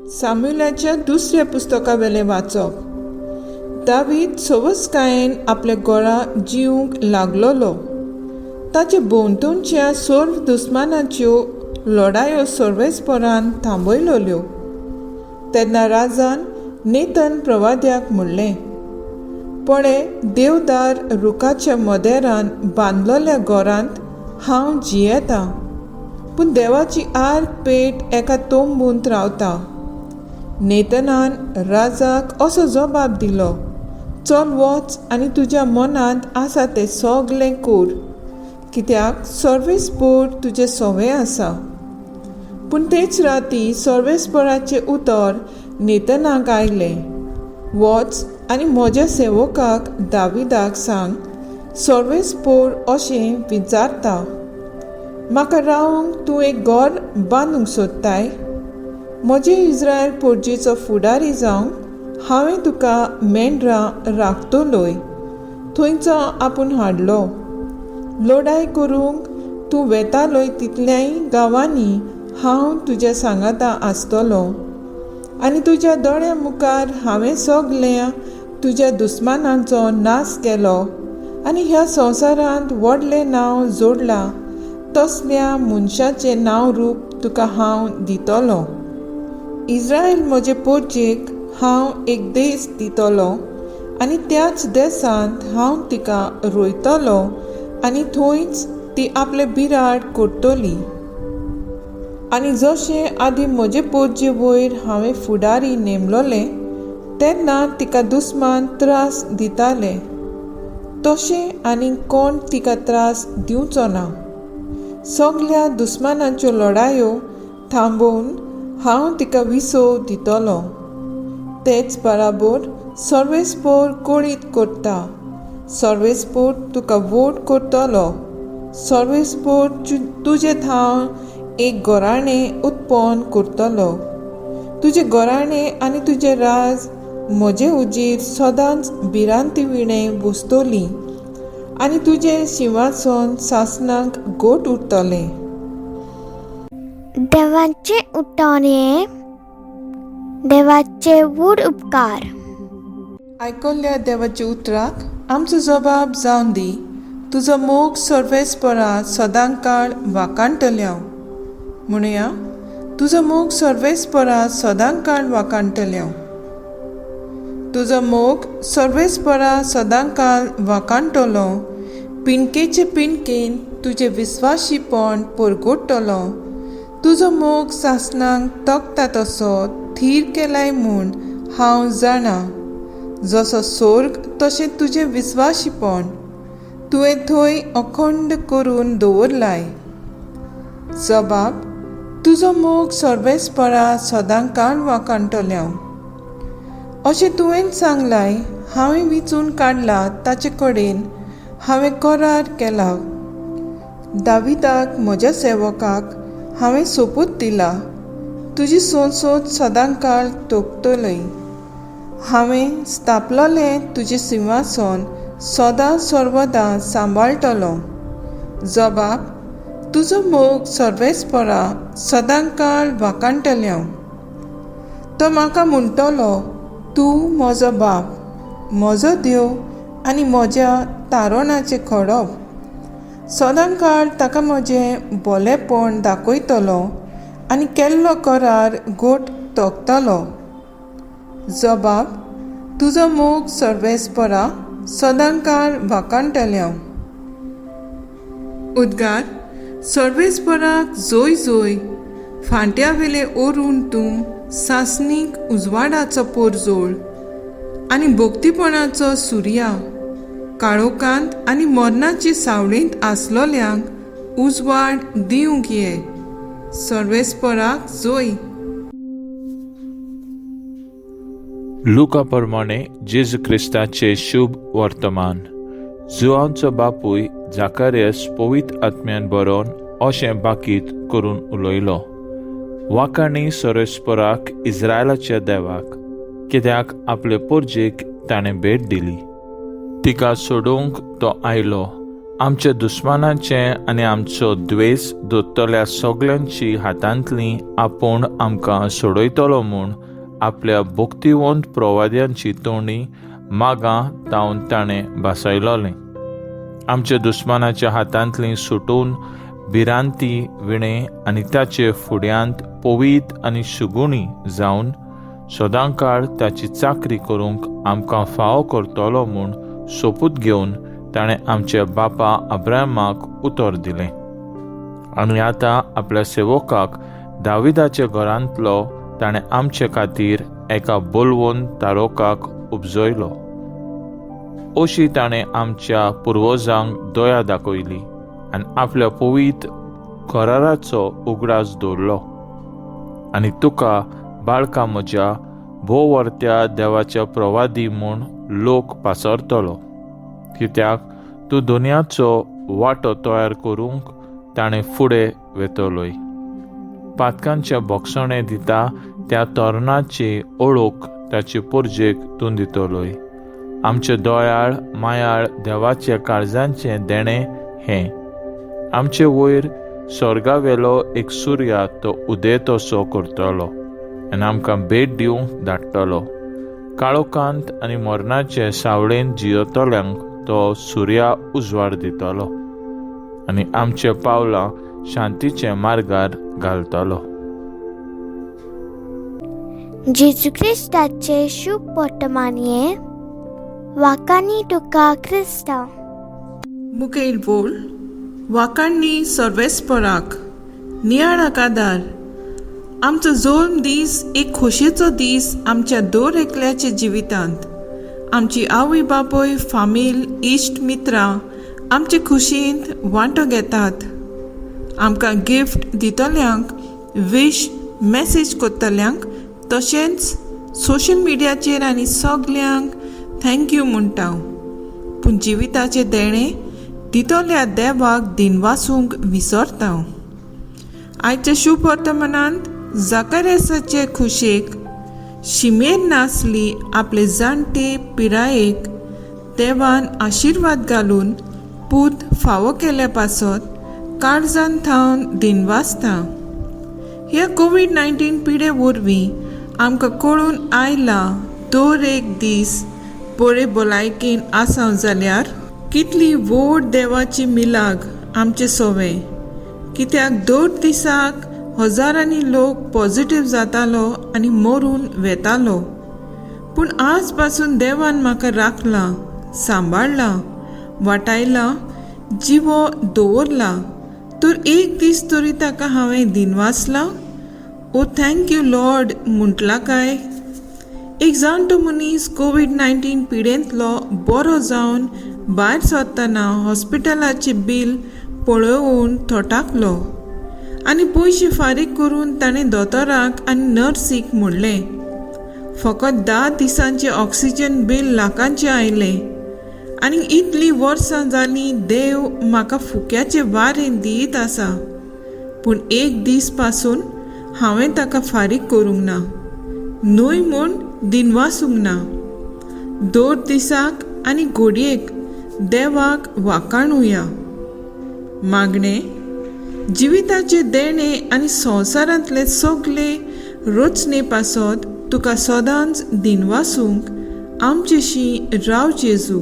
सामुएलाच्या दुसऱ्या पुस्तकावेलें वाचप. दावीद सवसकायेन आपल्या घरा जिवंक लागलोलो. ताचे भोंवतणच्या सर्व दुस्मानाच्यो लडायो सर्वेस्परान थांबयलोल्यो. तेन्ना राजान नेतन प्रवाद्याक म्हणलें, पळे, देवदार रुखाच्या मदेरान बांदलोल्या घरांत हांव जियेतां, पूण देवाची आर्क पेट एका तंबूंत रावता. नेतनान राजाक असो जबाब दिलो, चल वच आनी तुज्या मनांत आसा तें सगलें कर, कित्याक सर्वेस्पोर तुजें सवें आसा. पूण तेच राती सर्वेस्पराचें उतर नेतनाक आयलें, वच आनी म्हज्या सेवकाक दाविदाक सांग, सर्वेस्पोर अशें विचारता, म्हाका रावंक तूं एक घर बांदूंक सोदताय? म्हजे इस्रायल पोरजेचो फुडारी जावंक हांवें तुका मेंढरां राखतलोय थंयचो आपूण हाडलो. लडाय करूंक तूं वेतालोय तितल्याय गांवांनी हांव तुज्या सांगाता आसतलो आनी तुज्या दोळ्यां मुखार हांवें सगल्या तुज्या दुस्मानांचो नाश केलो आनी ह्या संवसारांत व्हडलें नांव जोडलां तसल्या मनशाचें नांव रूप तुका हांव दितलो. इस्रायल म्हजे पोरजेक हांव एक देस दितलो आनी त्याच देसांत हांव तिका रोयतलो आनी थंयच ती आपलें बिराड करतली. आनी जशें आदीं म्हजे पोरजे वयर हांवें फुडारी नेमलोले तेन्ना तिका दुस्मान त्रास दिताले, तशें आनी कोण तिका त्रास दिवचो ना. सगल्या दुस्मानाच्यो लडायो थांबोवन हांव तिका विसव दितलो. तेच बराबर सर्वेस्पोर कळीत करता, सर्वेस्पोर तुका व्हड करतलो, सर्वेस्पोर तुजे थावन एक घराणें उत्पन्न करतलो. तुजें घराणें आनी तुजें राज म्हजे हुजीर सदांच भिरांती विणें बसतली आनी तुजें शिंवासन सासणाक घट उरतलें. देवाचें उतर हें देवाचे व्हड उपकार. आयकल्ल्या देवाच्या उतराक आमचो जबाब जावन दी, तुजो मोग सर्वेस्परा सदांकाळ वाखाणटल्याव. म्हणुया, तुजो मोग सर्वेस्परा सदांकाळ वाखाणटल्याव. तुजो मोग सर्वेस्परा सदांकाळ वाखाणटलो, पिणकेचे पिणकेन तुजें विस्वाशीपण परगटतलो. तुजो मोग सासणाक तगता तसो थीर केलाय म्हूण हांव जाणा. जसो सोर्ग तशें तुजें विस्वाशीपण तुवें थंय अखंड करून दवरलाय. जबाब, तुजो मोग सर्वेस्परा सदांकाळ वाखाणटल्याव. अशें तुवें सांगलाय, हांवें विंचून काडला ताचे कडेन हांवें करार केला. दाविदाक म्हज्या सेवकाक हांवें सोपूत दिला, तुजी संसद सदांकाळ तोखतलय. हांवें स्थापलोलें तुजें सिंहासन सदां सर्वदां सांबाळटलो. जबाब, तुजो मोग सर्वेस्परा सदांकाळ वाखाणटल्याव. तो म्हाका म्हणटलो, तूं म्हजो बाप, म्हजो देव आनी म्हज्या तारणाचें खडप. सदांकाळ ताका म्हजें बोलेपण दाखयतलो आनी केल्लो करार घट तोखतलो. जबाब, तुजो मोग सर्वेस्परा सदांकाळ वाखाणटल्याव. उद्गार, सर्वेस्पराक जोय जोय, फांट्यावेले ओरून तूं सासणीक उजवाडाचो पोरजोळ आनी भक्तीपणाचो सुर्या, काळोखांत आनी मरणाचे सावळेंत आसलोल्यांक उजवाड दिवंक ये. सर्वेस्पराक जोय. लुका प्रमाणे जेजू क्रिस्ताचे शुभ वर्तमान. जुआंचो बापूय जाकारियस पवित्र आत्म्यान बरोवन अशें बाकीत करून उलयलो, वाखाणी सर्वेस्पराक, इस्रायलाच्या देवाक, कित्याक आपले पोरजेक ताणें भेट दिली. तिका सोडोवंक तो आयलो आमच्या दुस्मानाचें आनी आमचो द्वेस दोत्तल्या सगल्यांची हातांतली आपूण आमकां सोडयतलो म्हूण आपल्या भक्तिवंत प्रवाद्यांची तोंडी मागां तावन ताणें भासयलोलें. आमच्या दुस्मानाच्या हातांतली सुटून भिरांती विणें आनी ताचे फुड्यांत पवीत आनी सुगुणी जावन सदांकाळ ताची चाकरी करूंक आमकां फावो करतलो म्हूण सोपूत घेवन ताणें आमच्या बापा अब्राहमाक उतर दिलें. आनी आतां आपल्या सेवकाक दाविदाच्या घरांतलो ताणें आमचे खातीर एका बोलवून तारोकाक उपजयलो. अशी ताणें आमच्या पुर्वजांक दया दाखयली आनी आपल्या पवीत कराराचो उगडास दवरलो. आनी तुका बाळका म्हज्या भोव वर्त्या देवाच्या प्रवादी म्हूण लोक पासरतलो, कित्याक तूं दुनियाचो वांटो तयार करूंक ताणें फुडें वेतलोय. पातकांचे बोगसणें दिता त्या तरणाची ओळख ताचे पोरजेक तूं दितलोय. आमचे दयाळ मायाळ देवाचे काळजांचें देणें हें. आमचे वयर स्वर्गावेलो एक सुर्या तो उदेतसो करतलो आनी आमकां भेट दिवंक धाडटलो. काळोखांत आनी मरणाचे सावळेन जियेतल्यांक तो सुर्या उजवाड दितलो आनी आमचे पावलां शांतीचे मार्गार घालतलो. जेजू क्रिस्ताचे शुभ वर्तमान वाकानी तुका क्रिस्तांव. मुखेल बोल वाकांनी सर्वेस्पराक नियाळाक आदार. आमचो जोल्म दीस एक खोशयेचो दीस आमच्या दर एकल्याच्या जिवितांत. आमची आवय बापूय, फामील, इश्ट, मित्रां आमचे खुशयेंत वांटो घेतात. आमकां गिफ्ट दितल्यांक, विश मॅसेज करतल्यांक, तशेंच सोशल मिडियाचेर आनी सगल्यांक thank you म्हणटा. पूण जिविताचें देणें दितल्या देवाक दिनवासूंक विसरता. आयच्या शुभ वर्तमानांत जाकारियासाचे खुशेक शिमेर नासली. आपले जाणटे पिरायेक देवान आशिर्वाद घालून पूत फावो केल्या पासत काळजान थावन दिनवासता. ह्या कोवीड-19 पिडे वरवीं आमकां कळून आयलां दर एक दीस बरे भलायकेन आसा जाल्यार कितली व्हड देवाची मिलाग आमचे सवें. कित्याक दर दिसाक हजारांनी लोक पॉजिटीव जातालो आनी मरून वेतालो. पूण आज पासून देवान म्हाका राखला, सांबाळ्ळा, वाटायला, जिवो दवरला तर एक दीस तरी ताका हांवें दिनवासला, ओ thank you Lord म्हटलां काय? एक जाणटो मनीस कोवीड-19 पिडेंतलो बरो जावन भायर सरतना हॉस्पिटलाचें बील पळोवन थटाकलो आनी पयशे फारीक करून ताणें दोतोराक आनी नर्सीक म्हणलें, फकत 10 दिसांचें ऑक्सिजन बील लाखांचें आयलें आनी इतलीं वर्सां जालीं देव म्हाका फुक्याचें वारें दीत आसा, पूण एक दीस पासून हांवें ताका फारीक करूंक ना, न्हय म्हूण दिनवासूंक ना. दर दिसाक आनी घडयेक देवाक वाखाणुया. मागणें जिविताचें देणें आनी संवसारांतले सगळे रचणे पासत तुका सदांच दिनवासूंक आमचेशी राव जेजू.